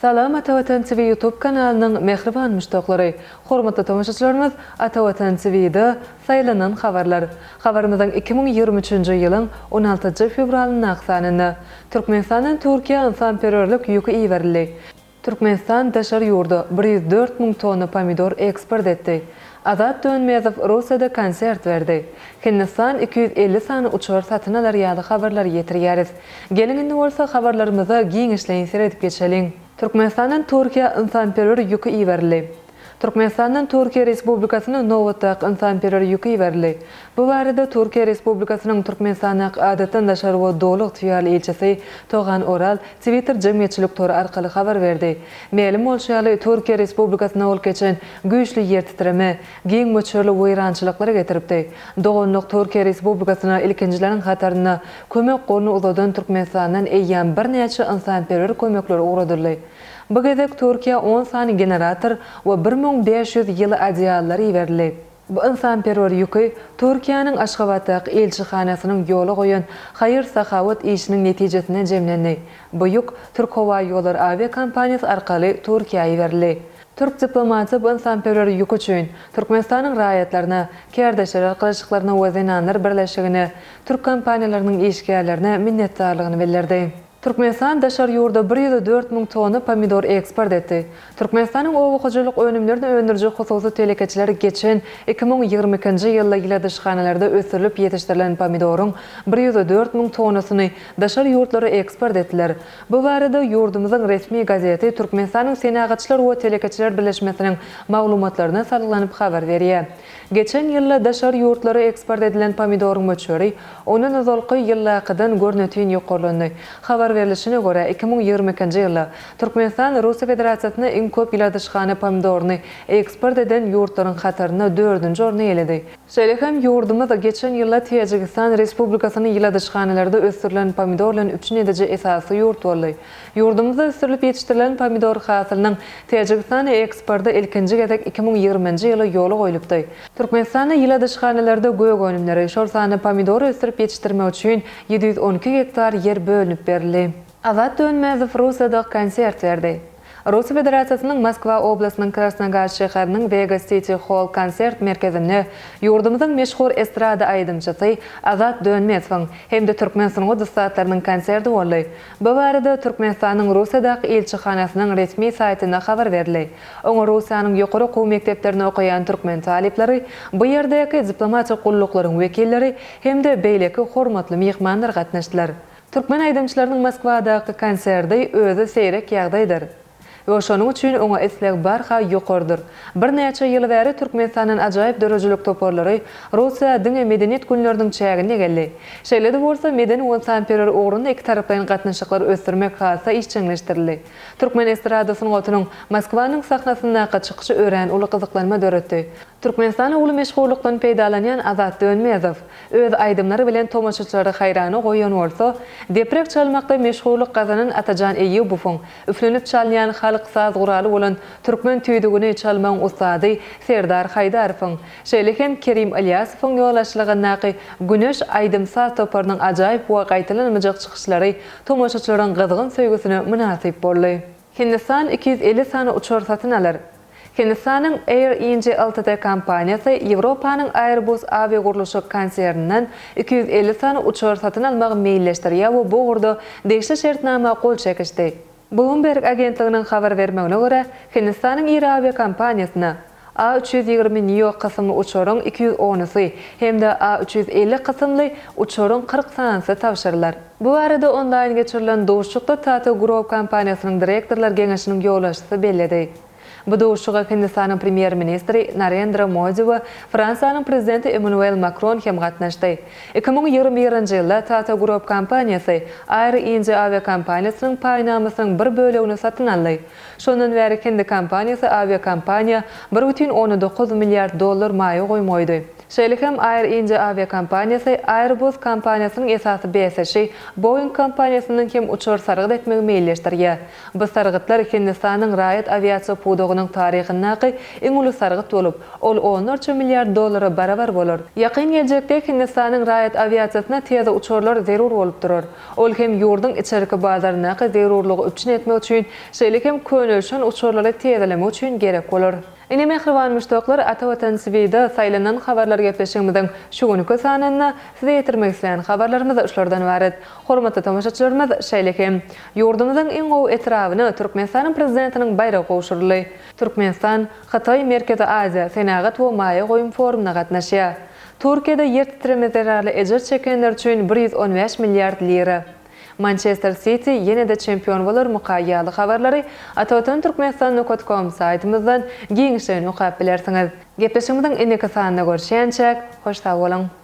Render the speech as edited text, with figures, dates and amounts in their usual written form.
Salam Atavatan TV YouTube kanalynyň mähriban muşdaklary! Hormatly tomaşaçylarymyz Atavatan TV-da saýlanan habarlar. Habarymyzyň 2023-nji ýylyň on altynjy fewralyndaky sanynda Türkmenistandan Türkiýä ynsanperwerlik ýüki iberildi. Türkmenistan daşary ýurda 104 müň tonna pomidor eksport etdi. Azat Dönmezow Russiýada konsert berdi. Hindistan 250 sany uçar satyn alar ýaly habarlary ýetirýäris. Geliň indi bolsa habarlarymyza giňişleýin seredip geçeliň. Türkmenistandan Türkiýä ynsanperwer ýüki iberildi. Türkmenistandan Türkiýe Respublikasyna nobatdaky ynsanperwer ýüki iberildi. Bu barada Türkiýe Respublikasynyň Türkmenistandaky Adatdan daşary we Doly ygtyýarly ilçisi Togan Oral Twitter jemgyýetçilik tory arkaly habar berdi. Mälim bolşy ýaly, Türkiýe Respublikasynda bolup geçen güýçli ýer titreme giň möçberli weýrançylyklara getiripdi. Doganlyk Türkiýe Respublikasyna ilkinjileriň hatarynda kömek goluny uzadan Türkmenistandan eýýäm birnäçe ynsanperwer kömekler ugradyldy. Bu gezek Türkiýä on sany generator we 1500 ýyly odeýallar iberildi. Bu ynsanperwer ýüki Türkiýäniň Aşgabatdaky ilçihanasynyň ýola goýan haýyr-sahawat işiniň netijesinde jemlendi. Bu ýük Türkhowaýollary awiakompaniýasy arkaly Türkiýä iberildi. Türk diplomaty bu ynsanperwer ýük üçin Türkmenistanyň raýatlaryna, kärdeşler arkalaşyklaryna we zenanlar birleşigine, türk kompaniýalarynyň işgärlerine minnetdarlygyny bildirdi. Türkmenistan daşary ýurda 104 müň tonna pomidor eksport etdi. Türkmenistanyň oba hojalyk önümlerini öndüriji hususy telekeçiler geçen 2022-nji ýylda ýyladyşhanalarda ösdürilip ýetişdirilen pomidoryň 104 müň tonnasyny daşary ýurtlara eksport etdiler. Bu barada ýurdumyzyň resmi gazeti Türkmenistanyň Senagatçylar we telekeçiler birleşmesiniň maglumatlaryna salgylanyp habar berýär. Geçen ýylda daşary ýurtlara eksport edilen pomidoryň möçberi ondan ozalky ýyldakydan görnetin ýokarlandy. Habar berlişine görä, 2022-nji ýylda Türkmenistan Russiýa Federasiýasyna iň köp ýyladyşhana pomidoryny eksport eden ýurtlaryň hatarynda dördünji orny eýeledi. Şeýle hem ýurdumyz geçen ýylda Täjigistan Respublikasyny ýyladyşhanalarda ösdürilen pomidor bilen üpjün ediji esasy ýurt boldy. Ýurdumyzda ösdürilip ýetişdirilen pomidor hasylynyň Täjigistana eksporty ilkinji gezek 2020-nji ýyly ýola goýlupdy. Türkmenistanda ýyladyşhanalarda gök önümleri, şol sanda pomidory ösdürip ýetişdirmek üçin 712 gektar ýer bölünip berildi. Azat Dönmezow Russiýada konsert berdi. Russiýa Federasiýasynyň Moskwa oblastynyň Krasnogaz şäheriniň Vega City Hall konsert merkezinde ýurdumyzyň meşhur estrada aýdymçysy Azat Dönmezowyň hem-de türkmen sungat ussatlarynyň konserti boldy. Bu barada Türkmenistanyň Russiýadaky ilçihanasynyň resmi saýtynda habar berildi. Oňa Russiýanyň ýokary okuw mekdeplerinde okaýan türkmen talyplary, bu ýerdäki diplomatik gulluklaryň wekilleri hem-de beýleki hormatly myhmanlar gatnaşdylar. Türkmen aýdymçylarynyň Moskwadaky konserdi özi seýrek ýagdaýdyr we şonuň üçin oňa isleg barha ýokarydyr. Birnäçe ýyl bäri Türkmenistandan ajaýyp döredijilik toparlary Russiýa diňe Medeniýet günleriniň çäginde geldi. Şeýle-de bolsa, medeni we ynsanperwer ugrunda ikitaraplaýyn gatnaşyklary ösdürmek has-da işjeňleşdirildi. Türkmen estrada sungatynyň Moskwanyň sahnasyndaky çykyşy örän uly gyzyklanma döretdi. Türkmenistanda uly meşhurlykdan peýdalanýan Azat Dönmezow öz aýdymlary bilen tomaşaçylary haýrana goýan bolsa, deprek çalmakda meşhurlyk gazanan Atajan Eýýubowyň, üflenip çalynýan halk saz guraly bolan türkmen tüýdügini çalmagyň ussady Serdar Haýdarowyň, şeýle hem Kerim Ylýasowyň ýolbaşçylygyndaky Güneş aýdym-saz toparynyň ajaýyp we gaýtalanmajak çykyşlary tomaşaçylaryň gyzgyn söýgüsine mynasyp boldy. Hindistan 250 sany uçar satyn alar. Hindistanyň Air India Ltd kompaniýasy Ýewropanyň Airbus awiagurluşyk konserninden 250 sany uçar satyn almagy meýilleşdirýär we bu ugurda degişli şertnama gol çekişdi. Bloomberg agentliginiň habar bermegine görä, Hindistanyň iri awiakompaniýasyna A 320 neo kysymly uçaryň 210-usy hem-de A 350 kysymly uçaryň 40 sanysy tabşyrylar. Bu barada onlaýn geçirilen duşuşykda Tata Group kompaniýasynyň direktorlar geňeşiniň ýolbaşçysy belledi. Bu duşuşyga Hindistanyň Premýer-ministri Narendra Modi we Fransiýanyň Prezidenti Emmanuel Makron hem gatnaşdy. 2021-nji ýylda Tata Group kompaniýasy Air India awiakompaniýasynyň paýnamasynyň bir bölegini satyn aldy. Şondan bäri hindi kompaniýasy awiakompaniýa 1,9 milliard dollar maýa goýum goýdy. Şeýle hem Air India awiakompaniýasy Airbus kompaniýasynyň esasy bäsdeşi Boeing kompaniýasyndan hem uçar sargyt etmegi meýilleşdirýär. Bu sargytlar Hindistanyň raýat awiasiýa pudagynyň taryhyndaky iň uly sargyt bolup, ol onlarça milliard dollara barabar bolar. Ýakyn geljekde Hindistanyň raýat awiasiýasyna täze uçarlar zerur bolup durar. Ol hem ýurduň içerki bazaryndaky zerurlygy üpjün etmek üçin, şeýle hem könelişen uçarlary täzelemek üçin gerek bolar. Ine mähriban muşdaklar Ata Watan TVda saýlanan habarlar gepleşigimiziň şu günki sanynda size ýetirmek islän habarlarymyz şulardan ybarat. Hormatly tomaşaçylarymyz şeýle hem ýurdumyzyň iň gowy etrabyna Türkmenistanyň Prezidentiniň baýragy gowşuryldy. Türkmenistan, Hytaý, Merkezi Aziýa senagat we maýa goýum forumyna gatnaşýar. Türkiýede ýer titreme zerarly ejir çekenler üçin 115 milliard lira. Mançester Siti ýene-de çempion bolarmyka ýaly habarlary Atavatan Türkmenistan nokat kom saýtymyzdan giňişleýin okap bilersiňiz. Gepleşigimiziň indiki sanynda görüşýänçäk, hoş sag boluň!